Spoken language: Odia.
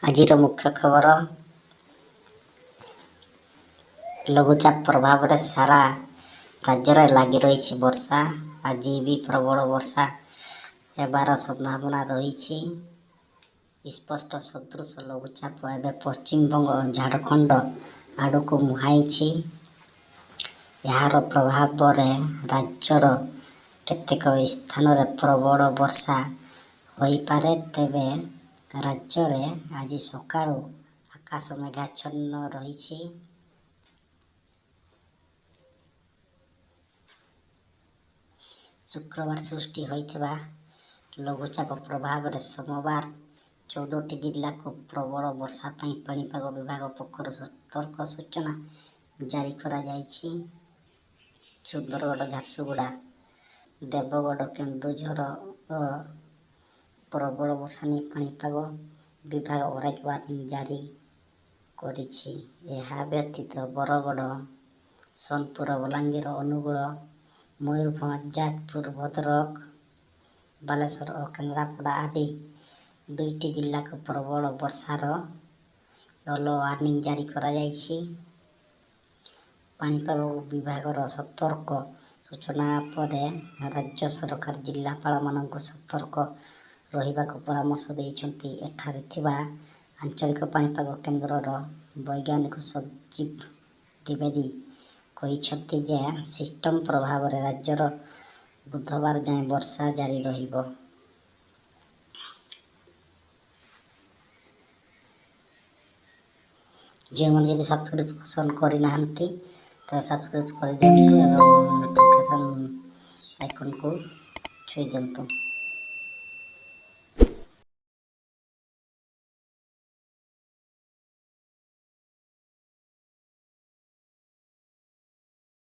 ଆଜିର ମୁଖ୍ୟ ଖବର, ଲଘୁଚାପ ପ୍ରଭାବରେ ସାରା ରାଜ୍ୟରେ ଲାଗି ରହିଛି ବର୍ଷା। ଆଜି ବି ପ୍ରବଳ ବର୍ଷା ହେବାର ସମ୍ଭାବନା ରହିଛି। ସ୍ପଷ୍ଟ ସଦୃଶ ଲଘୁଚାପ ଏବେ ପଶ୍ଚିମବଙ୍ଗ ଓ ଝାଡ଼ଖଣ୍ଡ ଆଡ଼କୁ ମୁହାଁଇଛି। ଏହାର ପ୍ରଭାବରେ ରାଜ୍ୟର କେତେକ ସ୍ଥାନରେ ପ୍ରବଳ ବର୍ଷା ହୋଇପାରେ। ତେବେ ରାଜ୍ୟରେ ଆଜି ସକାଳୁ ଆକାଶ ମେଘାଚ୍ଛନ୍ନ ରହିଛି। ଶୁକ୍ରବାର ସୃଷ୍ଟି ହୋଇଥିବା ଲଘୁଚାପ ପ୍ରଭାବରେ ସୋମବାର 14ଟି ଜିଲ୍ଲାକୁ ପ୍ରବଳ ବର୍ଷା ପାଇଁ ପାଣିପାଗ ବିଭାଗ ପକ୍ଷରୁ ସତର୍କ ସୂଚନା ଜାରି କରାଯାଇଛି। ସୁନ୍ଦରଗଡ଼, ଝାରସୁଗୁଡ଼ା, ଦେବଗଡ଼, କେନ୍ଦୁଝର ଓ ପ୍ରବଳ ବର୍ଷା ନେଇ ପାଣିପାଗ ବିଭାଗ ଅରେଞ୍ଜ ୱାର୍ଣ୍ଣିଂ ଜାରି କରିଛି। ଏହା ବ୍ୟତୀତ ବରଗଡ଼, ସୋନପୁର, ବଲାଙ୍ଗୀର, ଅନୁଗୁଳ, ମୟୂରଭଞ୍ଜ, ଯାଜପୁର, ଭଦ୍ରକ, ବାଲେଶ୍ୱର ଓ କେନ୍ଦ୍ରାପଡ଼ା ଆଦି 2ଟି ଜିଲ୍ଲାକୁ ପ୍ରବଳ ବର୍ଷାର ୟେଲୋ ୱାର୍ଣ୍ଣିଂ ଜାରି କରାଯାଇଛି। ପାଣିପାଗ ବିଭାଗର ସତର୍କ ସୂଚନା ପରେ ରାଜ୍ୟ ସରକାର ଜିଲ୍ଲାପାଳମାନଙ୍କୁ ସତର୍କ ରହିବାକୁ ପରାମର୍ଶ ଦେଇଛନ୍ତି। ଏଠାରେ ଥିବା ଆଞ୍ଚଳିକ ପାଣିପାଗ କେନ୍ଦ୍ରର ବୈଜ୍ଞାନିକ ସଞ୍ଜୀବ ଦ୍ୱିବେଦୀ କହିଛନ୍ତି ଯେ ସିଷ୍ଟମ ପ୍ରଭାବରେ ରାଜ୍ୟର ବୁଧବାର ଯାଏଁ ବର୍ଷା ଜାରି ରହିବ। ଯେଉଁମାନେ ଯଦି ସବସ୍କ୍ରିପସନ୍ କରିନାହାନ୍ତି, ତେବେ ସବସ୍କ୍ରାଇବ୍ କରିଦିଅନ୍ତୁ ଏବଂ ନୋଟିଫିକେସନ୍ ଆଇକନ୍କୁ ଛୁଇଁ ଦିଅନ୍ତୁ।